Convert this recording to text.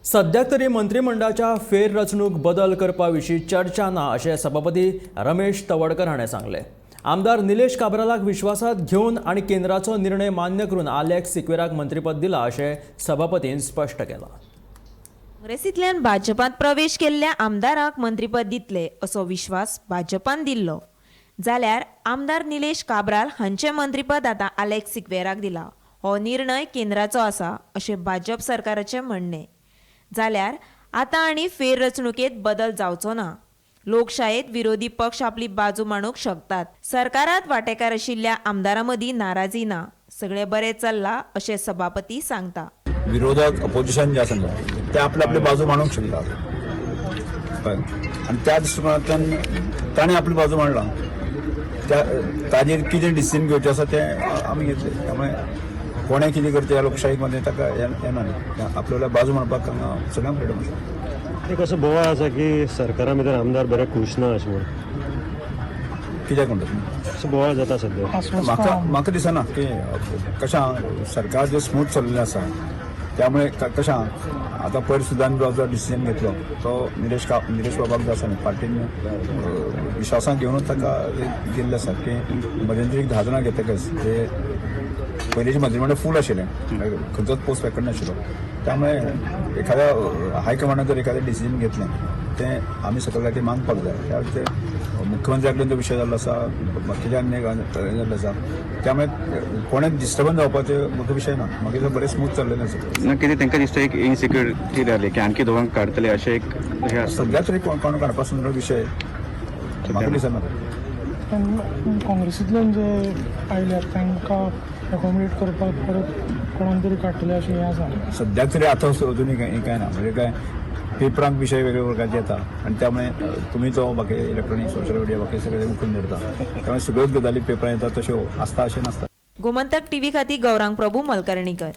सद्याक तरी मंत्रिमंडळाच्या फेररचणूक बदल करपा विशीं चर्चा ना अशें सभापती रमेश तवडकर हाणें सांगलें. आमदार निलेश काब्रालाक विश्वासात घेवन आनी केंद्राचो निर्णय मान्य करून आलेक्स सिक्वेराक मंत्रीपद दिलां अशें सभापतीन स्पश्ट केलां. काँग्रेसींतल्यान भाजपांत प्रवेश केल्ल्या आमदारांक मंत्रीपद दितले असो विश्वास भाजपान दिल्लो. जाल्यार आमदार निलेश काब्राल हांचें मंत्रीपद आतां आलेक्स सिक्वेराक दिलां. हो निर्णय केंद्राचो आसा अशें भाजप सरकाराचें म्हणणें. जाल्यार आतां आनी फेररचणुकेंत बदल जावचो ना. लोकशायेंत विरोधी पक्ष आपली बाजू मांडूंक शकतात. सरकारांत वांटेकार आशिल्ल्या आमदारां मदीं नाराजी ना. सगळें बरें चल्लां अशें सभापती सांगता. विरोधक, अपोजिशन जे आसा न्हू, ते आपली आपली बाजू मांडूंक शकतात, कळ्ळें? आनी त्या दृश्टिकोनांतल्यान ताणें आपली बाजू मांडला. त्या ताजेर कितें डिसिजन घेवचें आसा तें आमी घेतलें. त्यामुळे कोणें कितें करचें ह्या लोकशाहीमध्ये ताका हें ना न्ही. आपल्याला बाजू मांडपाक हांगा सगळ्यांक फ्रिडम आसा. एक असो बोवाळ आसा की सरकारा भितर आमदार बरे खूश ना अशें म्हणून. कित्याक म्हणटा तुमी? असो बोवाळ जाता सध्या. म्हाका म्हाका दिसना की कशें आहा, सरकार जे स्मूथ चल्लेलें आसा, त्यामुळे कशें आहा, आतां पयर सुद्दां जो डिसिजन घेतलो तो निलेश बाबाक जो आसा न्ही, पार्टीन विश्वासांत घेवनूच ताका दिल्लें आसा की मध्यंतरीक 10 जाणां घेतकच ते पयलींचें मंत्रीमंडळ फूल आशिल्लें, खंयचोच पोस्ट वेकंट नाशिल्लो. त्यामुळे एखाद्या हायकमांडान जर एखादें डिसिजन घेतलें, तें आमी सकयल ते मानपाक जाय. त्या ते मुख्यमंत्र्या कडेन तो विशय जाल्लो आसा, बाकीच्या आनी हें जाल्लें आसा. त्यामुळे कोणें डिस्टर्बन्स जावपाचें म्हाका विशय ना. मागीर ते बरें स्मूथ चल्लेलें आसा. ना, कितें तांकां दिसता एक इनसिक्युरिटी जाली की आणखी दोगांक काडटले अशें एक हें आसा. सध्या तरी कोण कोण काडपा सुद्दां विशय म्हाका दिसना. पण काँग्रेसींतल्यान जे आयल्यात तांकां एकोमोडेट करपाक परत कोणाक तरी काडटले अशें हें आसा. सद्याक तरी आतां अजूनय काय काय ना. म्हणजे काय, पेपरांक विशय वेगळे प्रकारचे येता आनी त्यामुळे तुमी तो बाकी इलेक्ट्रॉनीक, सोशल मिडिया, बाकी सगळे उखलून धरता. त्यामुळे सगळ्योच गजाली पेपरां येता तश्यो आसता अशें नासता. गोमंतक टीव्ही खातीर गौरांग प्रभू मलकर्णीकर.